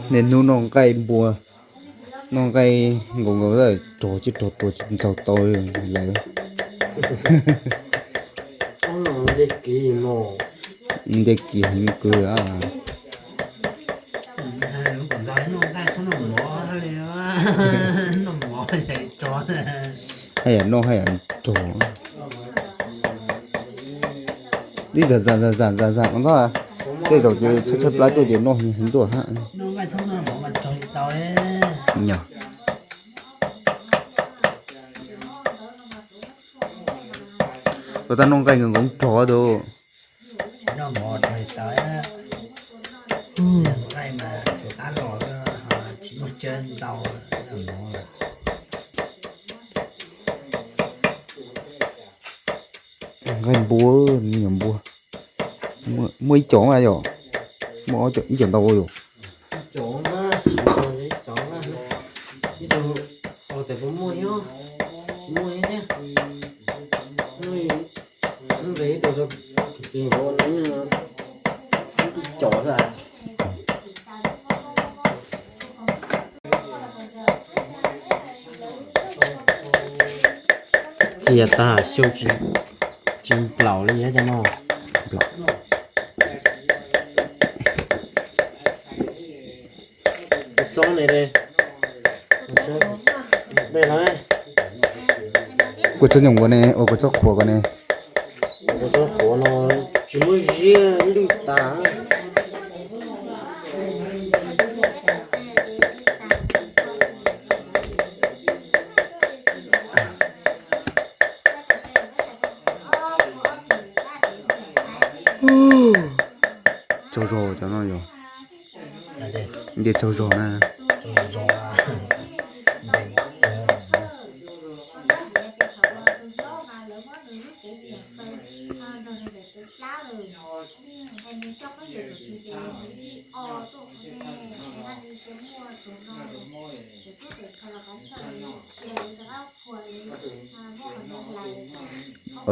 Niaj hnub noj nqaij npua, noj nqaij nkaus nkaus rog tsis rog tua tsis ntxaug tau lawm. Nce kiag heev kawg. Haj yam noj haj yam rog. Tib zam zam zam zam zam zam ko ntxob, tej zaum ces tshaib tshaib plab tuaj ces noj heev tuaj hab. Puas tau noj nqaij nkaus nkaus rog tus. Nqaij npua, me nyuam npua. Muaj ib co mas yom, muaj ib co ntau yom. Txias tag xyoo tsis nplaum li cov no. Kua txob nyoos ko ne, ua kua txob qhuav ko ne. Kua txob qhuav no tsis muaj ziab lwj tas. Tsaug zog cov no yog ntiag tsaug zog na.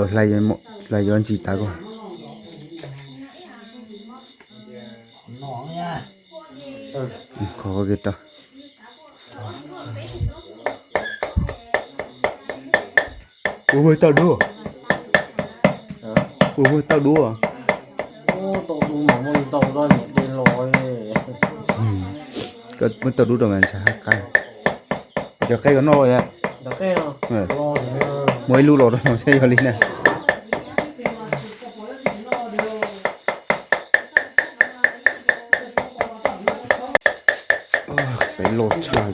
Hlais yuav ntsis tas ko. Kho ke rau. Ua muag tau dub. Ua muag tau dub. Koj muab tau dub rau mas ntshai hab qab. Cov qe ko noj os. Muaj ib lub los rau no saib yog li na. Peb loj tshaj.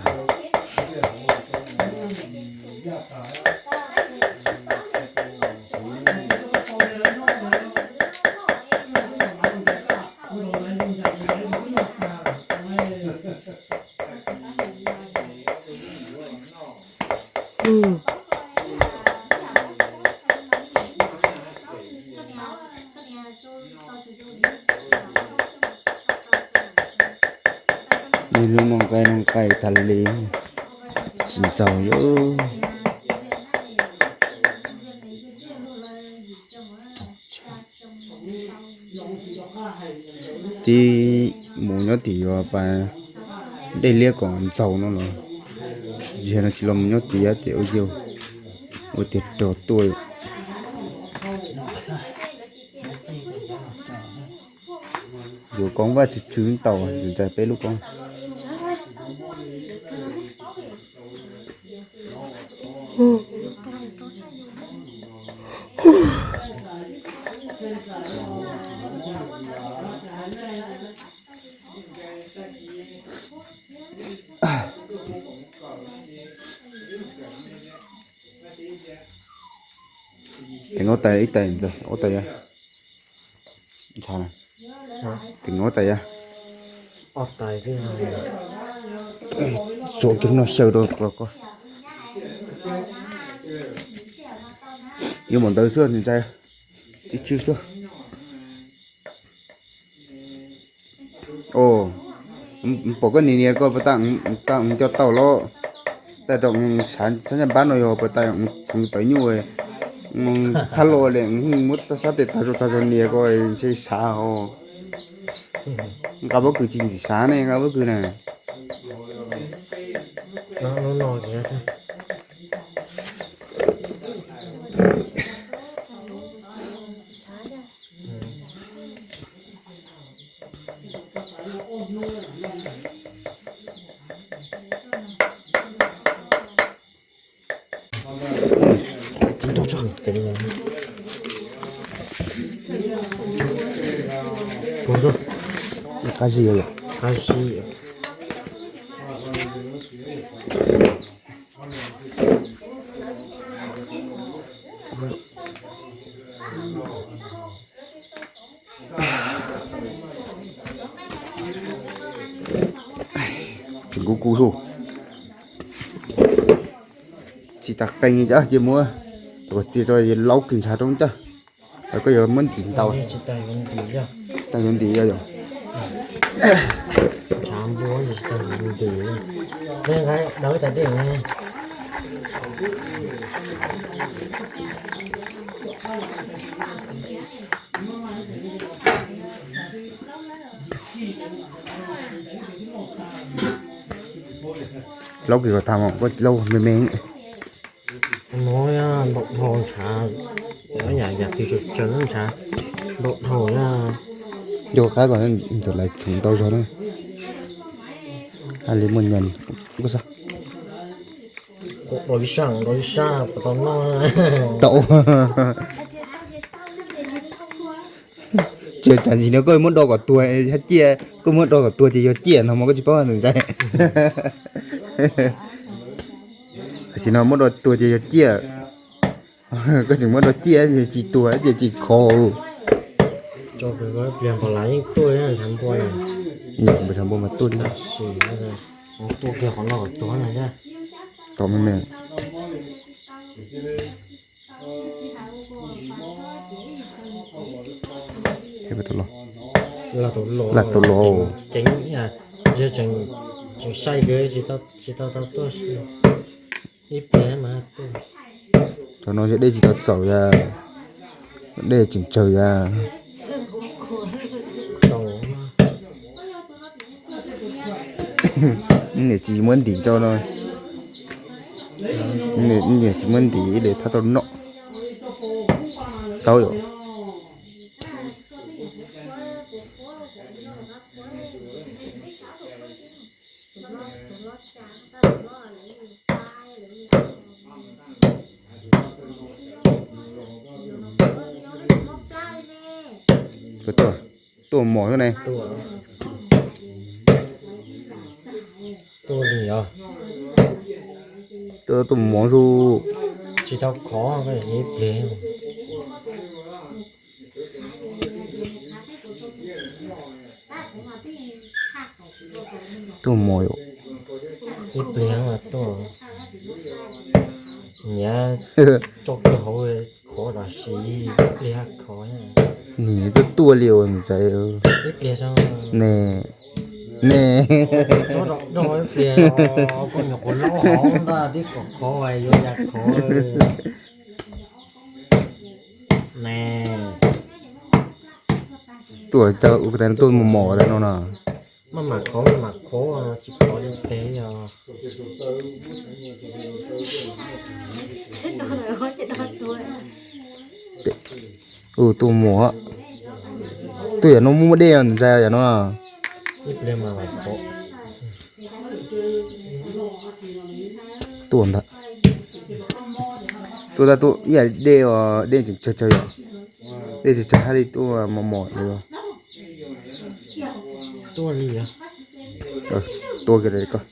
Niaj hnub noj nqaij noj nqaij tas li, tsis ntxaug li. Tib mus nyob tim yuav pas dej liab kom ntxaug no los, yog no tsis los mus nyob tim yab tim ua yau, ua tiag rog tuaj. Yuav koob vaj tsw tsw tau ntxais peb lub koob. Teev ob tais, ib tais ntxawg ob tais yab. Teev ob tais yab. Tsuav kiag noj xyaw rau ko. Yuav mus ntawd xwb ntxais, tsw tsw xwb. Pom koj nias nias koj puas tas, tas coj tau los, tas tau sab npab no yog puas tas txheev tawv nyuj, thab los li muab sab tes tag zog tag zog nias ko ntshe sav os. Nqa pob kws tsis ntxim sav ne, nqa pob kws na. Qab zib, qab zib. Tseem kub kub xwb. Tsis tas qee li, ces muab cov txias rau laub kiag ntshav rau ncaj. Koj yuav muab ntim ntau. Tsis tas yuav ntim yog yog. Ntshav npua tsis tas yuav ntim. Dawb tas dej ne. Laub kiag kom tag, koj laub me me. Npau dhau ntshav, yam yam twg tseem tseem ntshav, npau dhau na. Yog qab kom ntxuav lais txhoov ntau zog na. Hais li muaj nyiaj koj xav. Ua ib sab, ua ib sab puas tau noj? Tau. Ces tam sim no koj muab do kom tuag hab ciaj, koj muab do kom tuag ces yog ciaj no mas koj tsis paub ntxais. Tam sim no muab do tuag ces yog ciaj, koj tseem muab do ciaj ces tsis tuag ces tsis khov. Npua mas tuaj li. Tom me me. Lam tau los. Tseem sai kawg, tsis tau tau tuaj. Ib pliag mas tuaj. Cov no yog dej tsis tau txaus yog, dej tseem tsawg yog. Niam tsis muab ntim rau no. Niam tsis muab ntim ib le thab tau noj. Tau yom. Tuaj mos xwb ne. Tuaj mos xwb. Tsis tau khov ib pliag. Tuaj mos yom. Ib pliag tuaj. Niam tso kiag hauv khov tam sim ib pliag khov. Nim tuaj tuaj li ntxais. Ib pliag ne. Ne. Tso rau ib pliag, koj nyuam qhuav laub hauv ntag, tib kom khov yuav ya khov. Ne. Tuaj, tuaj mos mos tas no no. Maj mam khov, maj mam khov, tsis khov li tes os. Ua tuaj mos, tuaj yam no muaj dej ntxais yam no. Tuaj ntag. Tuaj tab tuaj ib yam dej os, dej tseem tsawg tsawg yom. Dej tsawg tsawg hab li tuaj mos mos li. Tuaj li, tuaj kiag li koj.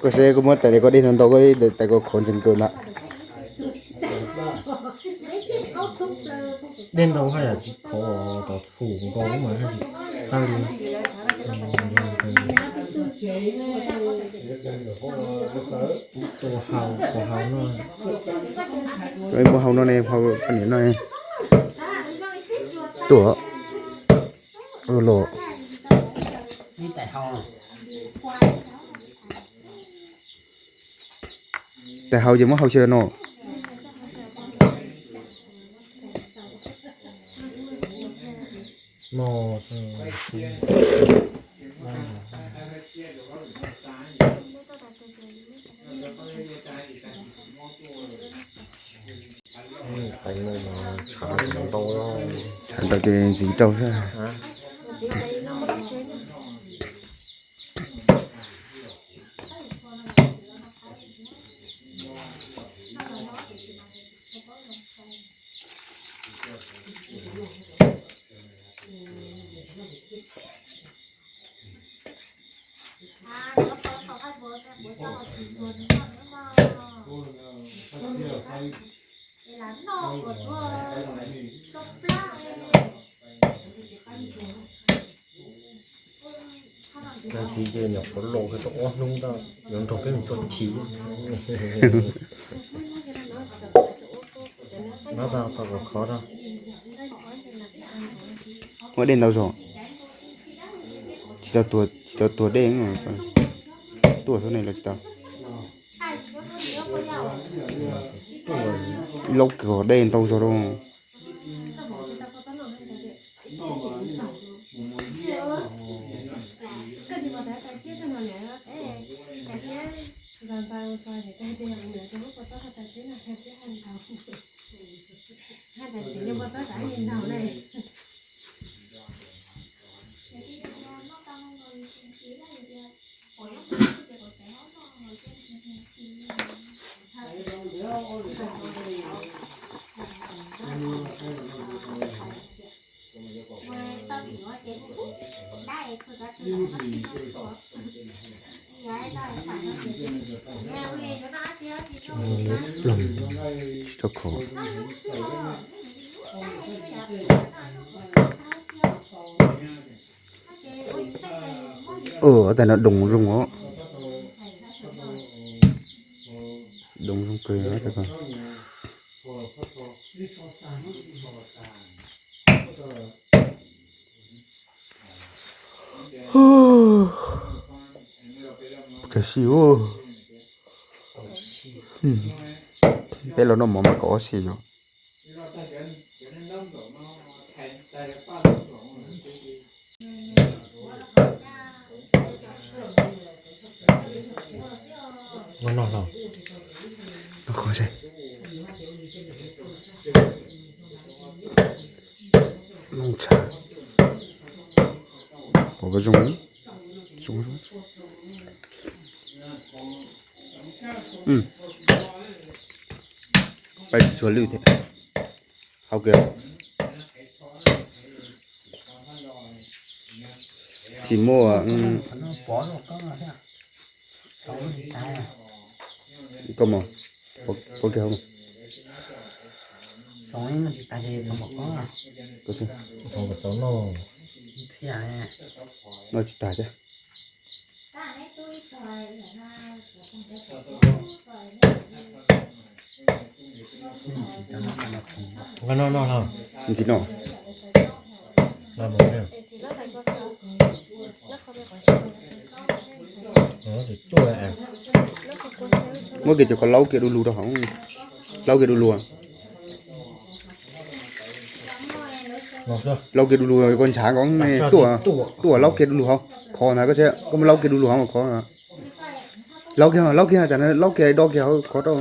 Koj saib koj muab tais li koj dej ntau ntau, koj tais koj khov ntsees kawg ntag. Dej ntau haj yam tsis khov, tau hu nkaus mas tag li. Tua hau, tua hau no. Muab hau no ne, hau poj niam no ne. Tuaj. Tais hau ces muab hau xyaw no. No, tshav ntau, tshav ntau ces ntxiv rau xwb. Txiv ces nyuam qhuav los tau ob hnub ntag, yuav nrog peb mus txog chiv. No tau tau kom khov tau. Muaj dej ntau zog. Tsis tau tuag, tsis tau tuag dej. Tuaj xwb ne los tsis tau. Laub kawg, dej ntau zog rau. Liab ploog, tsis tau khov. Ua tas no doos zoo os. Doos zoo kawg. Kawg si ua. Peb los noj mov mas kaum ob si yom. No no no. No qhov seb. Noj tshav. Pom koj zoo, zoo, zoo. Peb tsis tshua lwj thiab. Hau kiag. Tsis muaj. Koj mus, pom kiag hauv. Noj tsis tas thiab. Ntxim no. Muab kiag cov qhov laub kiag du lug rau hauv. Laub kiag du lug. Laub kiag du lug, koj ntshav ko, tuaj, tuaj laub kiag du lug hauv. Khov ntag koj, koj muab laub kiag du lug hauv khov. Laub kiag, laub kiag, tam no laub kiag do kiag hauv khov rau.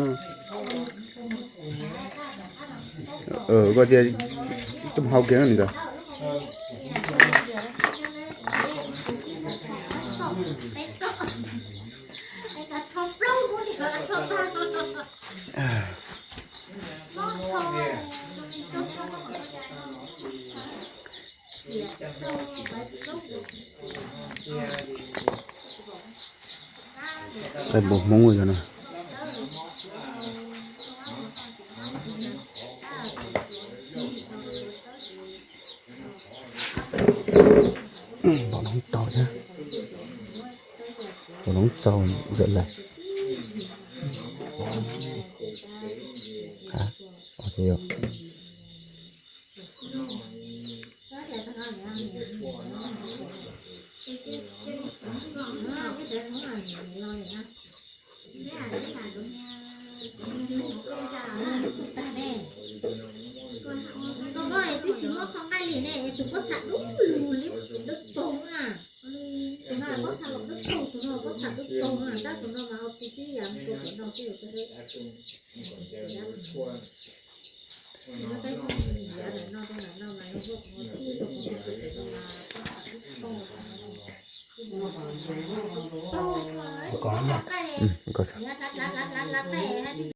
Koj tias coj mus hau kiag ntawd. Qaib npua Hmoob yog no. Npau noob tau thiab. Npau noob txaus ntxawm lawm. Tsis muaj qhov nqaij li ne, tus pob txha dub lug li, dub toog na. Tus no pob txha los dub toog, tus no pob txha dub toog na, tab tus no mas ua tus tib yam tus no xwb. Ko no.